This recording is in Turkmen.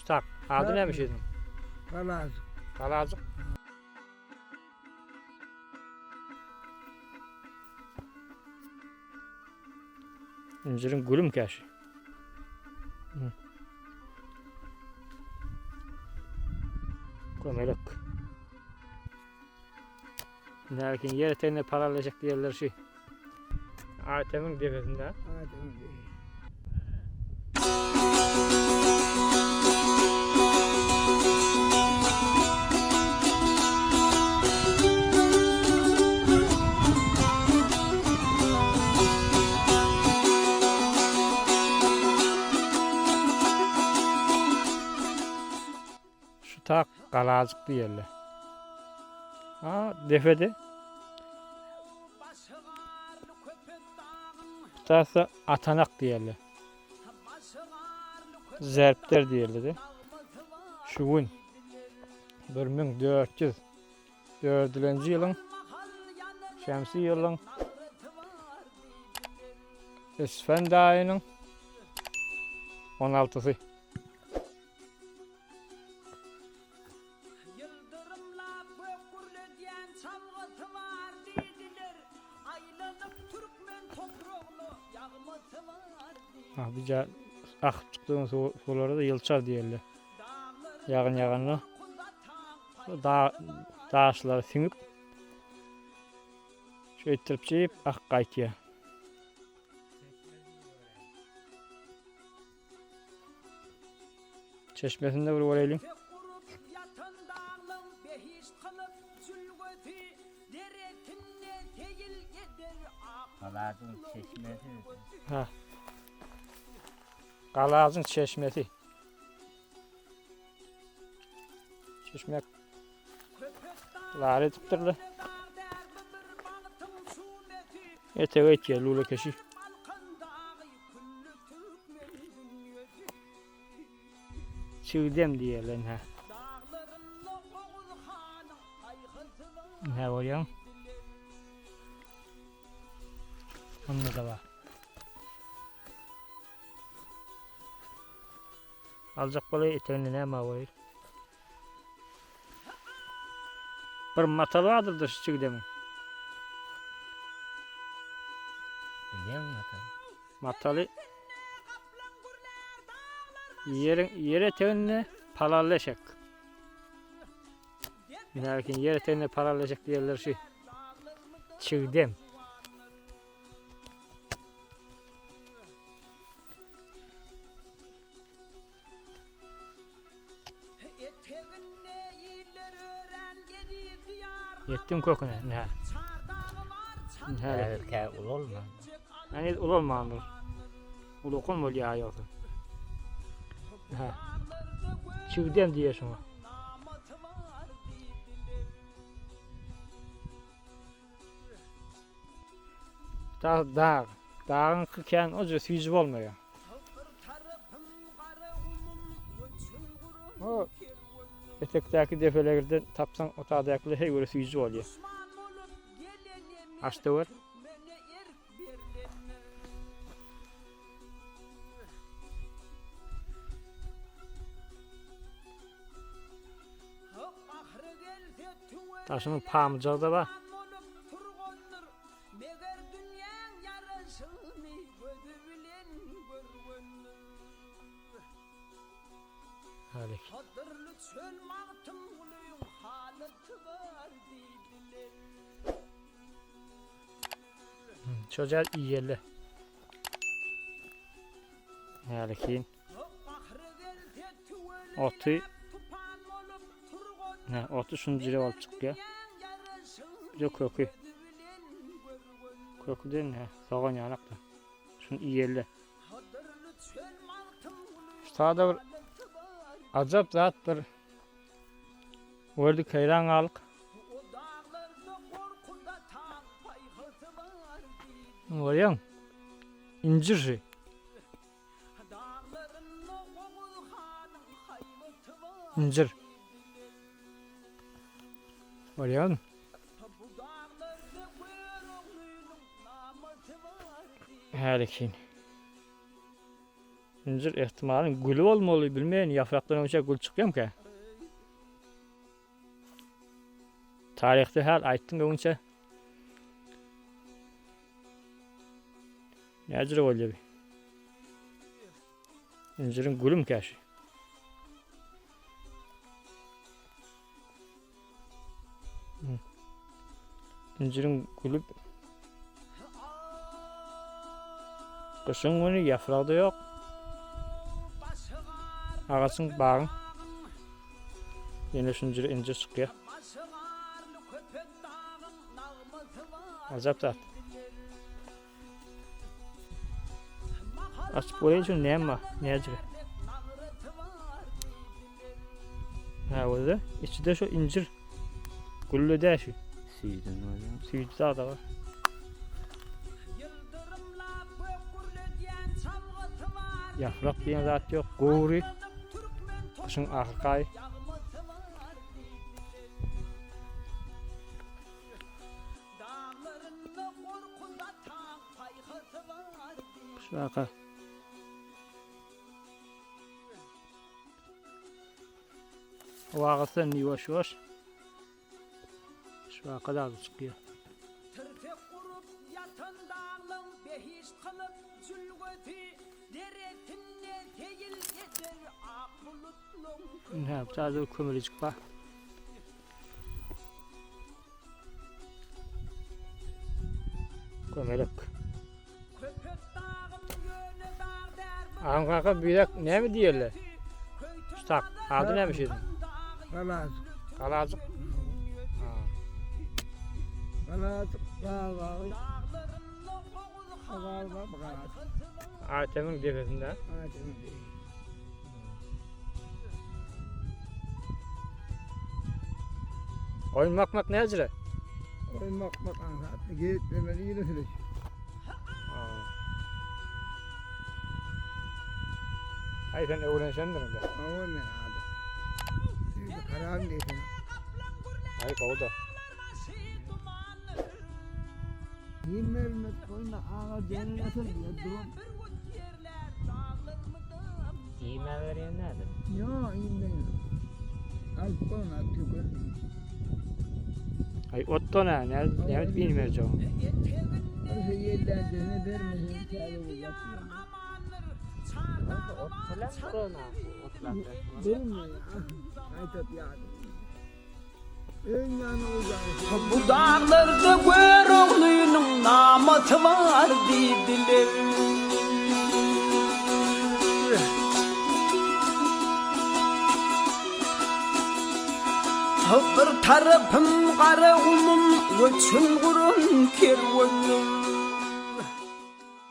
Şu tak. Ady näme şeýdiň? Galajyk. Galajyk. İnciriň gülüm käşi. Kömelek. Lakin ýer eteginde parallaşyk diýerler şu. Aýtemiň depesinde. Aýtemiň depesinde. Şu tak galajyk diýerler. Ha, depede. Bu tarafda atanak diýerler. Zerpler diýerler de. Şu gün 1404 ýylyň şemsi ýylyň Isfend aýynyň 16-sy. Ýyldyrymlap gök gürledýän çabgasy bar diýdiler. Aýlanyp türkmen topragna ýagmasy bar diýdiler. Ah, bir ja akyp çykdygyň suwlara da ýylçar diýerler. Ýagyn ýaganda da daşlara siňip şeýtdirip çyp akyp gaýtýar. Çeşmesini de bir görelim. Galajyň çeşmesi. Ha. Galajyň çeşmesi. Çeşme lar edipdirler. Etek etýär lula keşi. Çigdem diýerler ine. Ine görýäň. Onda da bar. Aljak bolaý eteginde näme bar? Bir matal bardyr da şu çigdemiň. Bilýän matal. Mataly ýeriň ýer eteginde palally eşek. Näkin ýer eteginde palally eşek diýerler şu. Çigdem. Ýetdim köküne, ine. Häzir kä ulalman. Heniz ulalmandyr. Ulakan bolýar ýogsa. Ha. Çigdem diýýär şuňa. Dag, dag. Dagyňky kän oje süýji bolmaýar. O etekdäki depelerden tapsaň o tadäkiler heý göre süýji bolýar. Aç döwer. Daşynyň pamyjagy da bar. Halik. Çocal iýeli. Hälikin. Oty Ne, oty şunjire bolup çykýar. Bir de kökü. Kökü de ne? Sogan ýalak da. Şunu iýeli. Şu sada bir ajap zat bir gördük heýran galyk. Görýäň? Injir şu. Injir. Görýäňmi? Hälikin. Injir ehtimalyň güli bolmaly, bilmeýän, ýaprakdan öňçä gül çykýamka? Taryhda hal aýtdym öňçe. Näjire bolýar bi? Injiriň gülümkä şu? Injiriň gülü Gyşyň güni ýapragy-da ýok. Agaçyň bagyň ýene şunjyra injir çykýar. Ajap zat. Açyp goýaýyn şuny näme bar? Näjire? Ha boldy. Içi-de şu injir. Gülle dä şu. Süýdün bolýar. Süýdi zada bar. Ýaprak diýen zat ýok. Gury. Gyşyň ahyrky aýy. Şaka. Wagtdan ýuwaş ýuwaş şu waka da çykýar. Tirsek urup ýatan daglaň behişt kylyp jülgesi, Deresinde seýil eder ak bulutlaň Ine, bu taýda kömelejik bar. Kömelek. Agam kaka büýrek näme diýerler? Şu tak, ady näme şeýdin? Galajyk. Galajyk. Galajyk dagbagy. Galajyk. Aýtemiň depesinde. Aýtemiň depesinde. Goýun bakmak näjire? Goýun bakmak aňsat. Gezip bermeli ýene süreç. Aý sen öwrenşendirin de. Hawa men adam. Süýdi haram diýsene. Aý gowy-da. Ýem bermek goýna aga denen asyl diýer duran. Iýmä berýän nädir? Ýo, iým berýän. Alyp goýun, alyp töker. Aý otda nä, nä, näme iým berjek oňa? Birse ýellenjesine bermeseň täze bolýar. Ot bilen gurana, otlap Bermeýär. Gaýtap ýady. Öň ýany uzaý. Bu daglarda Göroglynyň namasy bar diýdiler. Bir tarapym Garagumum we çuň guran